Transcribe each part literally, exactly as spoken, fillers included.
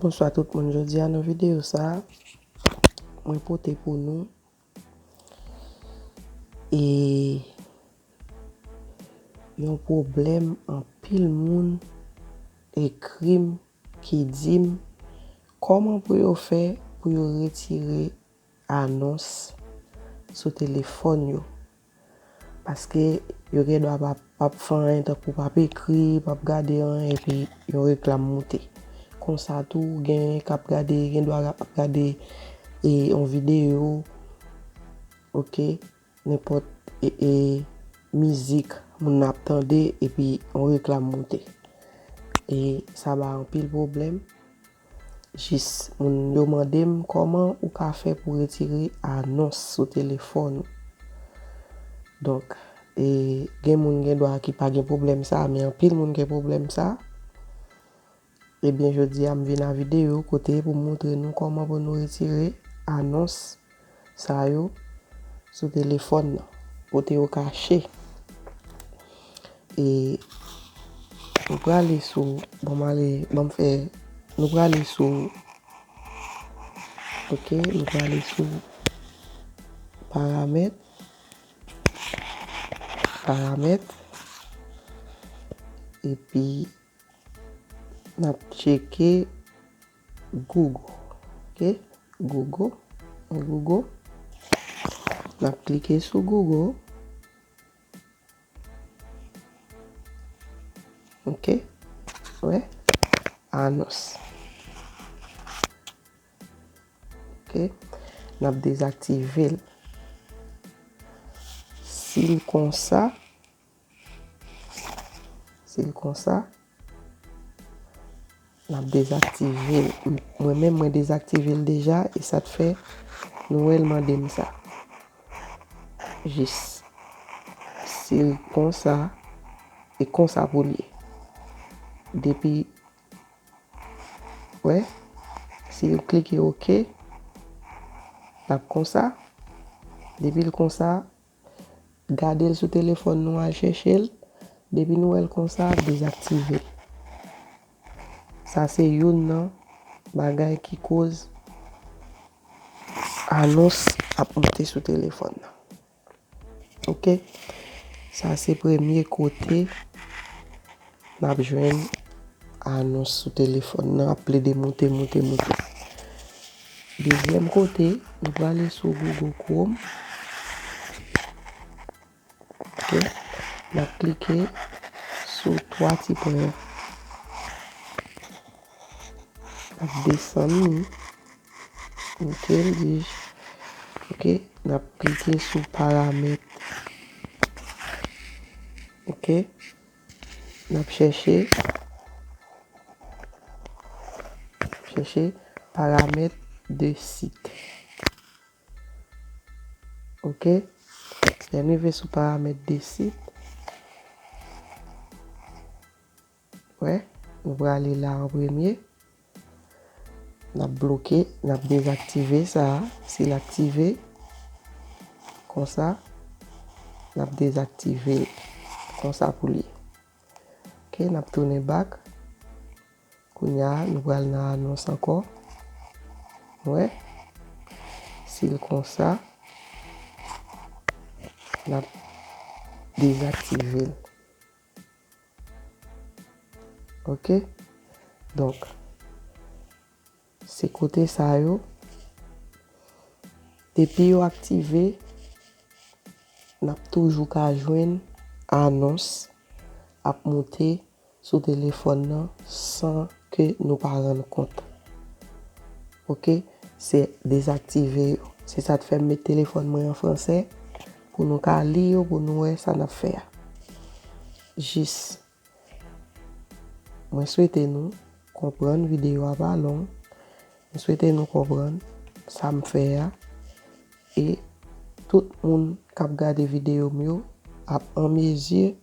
Bonswa tout moun, jodi a nan videyo sa a, mwen pote pou nou e yon pwoblèm anpil moun ekri m ki di m kòman pou yo fè pou yo retire anons sou telefòn yo. Paske yo gen dwa p ap, p ap fè anyen, tankou p ap ekri, p ap gade anyen, epi yon reklam moute. Konsa tou, gen k ap gade, gen dwa ap gade e, yon videyo, oke, nenpòt e, e, mizik moun nan ap tande, epi yon reklam moute. E sa ba anpil pwoblèm. Jis moun yo mande m kòman ou ka fè pou retire anons sou telefòn ou. Donk, e, gen moun gen dwa ki pa gen pwoblèm sa, men anpil moun gen pwoblèm sa. Ebyen, jodi a m vin a videyo kote pou m montre nou kòman pou nou retire anons sa yo sou telefòn nan, kote yo kache. E nou prale sou, ban m ale, ban m fè, nou prale sou, oke, nou prale sou paramèt, paramèt, epi n ap tcheke Google. Oke? Google. Google. N ap klike sou Google. Oke? Wè? Anons. Oke? N ap dezaktive l. Si l konsa, si l konsa, n ap dezaktive l. Mwen menm, mwen dezaktive l deja, e sa t fè nou wè l mande m sa. Jis. Si l konsa, e konsa pou l ye. Depi, wè, si l klike oke, l ap konsa. Depi l konsa, gade l sou telefòn nou, al chèche l. Depi nou wè l konsa, dezaktive l. Sa se youn nan bagay ki koz anons ap moute sou telefòn nan. Oke? Sa se premye kote n ap jwenn anons sou telefòn nan ap plede moute, moute, moute. Dezyèm kote, nou prale sou Google Chrome. Oke? N ap klike sou twa ti pwen yo. N ap desann li. Oke, l di, oke, n ap klike sou paramèt. Oke? N ap chèche, chèche paramèt de sit. Oke? Lè n rive sou paramèt de sit, wè, nou prale la an premye. N ap bloke, n ap dezaktive sa a. Si l aktive, konsa, n ap dezaktive l. Konsa pou l ye. Oke, n ap tounen back. Kounye a, nou pral nan anons ankò. Wè. Si l konsa, n ap dezaktive l. Oke? Donk, se kote sa yo. Depi yo aktive, n ap toujou ka jwenn anons ap moute sou telefòn nan san ke nou pa rann kont. Oke? Se dezaktive yo. Se sa k fè m met telefòn mwen an fransè pou nou ka li yo, pou nou wè sa n ap fè a. Jis, mwen swete nou konprann, videyo a pa long. Mwen swete nou konprann sa m fè a. E tout moun k ap gade videyo m yo ap an mezi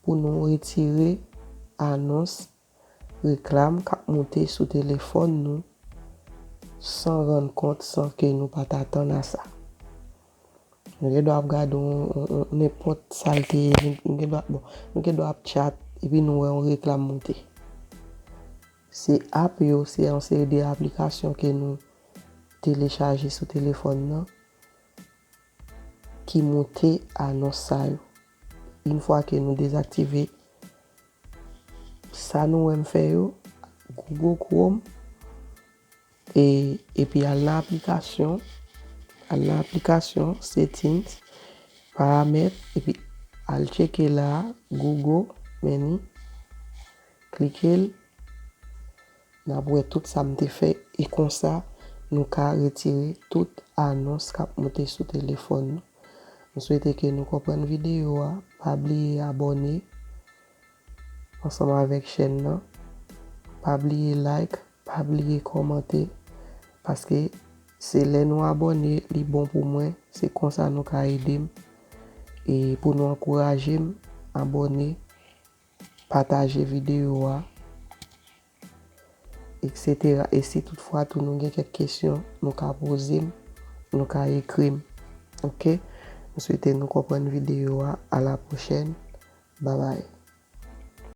pou nou retire anons, reklam k ap moute sou telefòn nou san rann kont, san ke nou pa t atann a sa. Nou gen dwa ap gade yon, yon, yon, nenpòt sa l te ye, nou, nou gen dwa, bon, nou gen dwa ap chat, epi nou wè yon reklam moute. Se app yo, se yon seri de aplikasyon ke nou telechaje sou telefòn nan ki moute anons sa yo. Yon fwa ke nou dezaktive sa nou wè m fè yo, Google Chrome, e, epi al nan aplikasyon, al nan aplikasyon, settings, paramèt, epi al tcheke la, Google, men ni, klike l, n ap wè tout sa m te fè, e konsa, nou ka retire tout anons k ap moute sou telefòn nou. M swete ke nou konprann videyo a, pa bliye abòne ansanm avèk chèn nan, pa bliye like, pa bliye kòmante, paske se lè nou abòne, li bon pou mwen, se konsa nou ka ede m, e pou nou ankouraje m, abòne, pataje videyo a, et cetera. E si toutfwa tou nou gen kèk kesyon, nou ka poze m, nou ka ekri m. Ok? M swete nou konprann videyo a. A la pwochèn. Babay.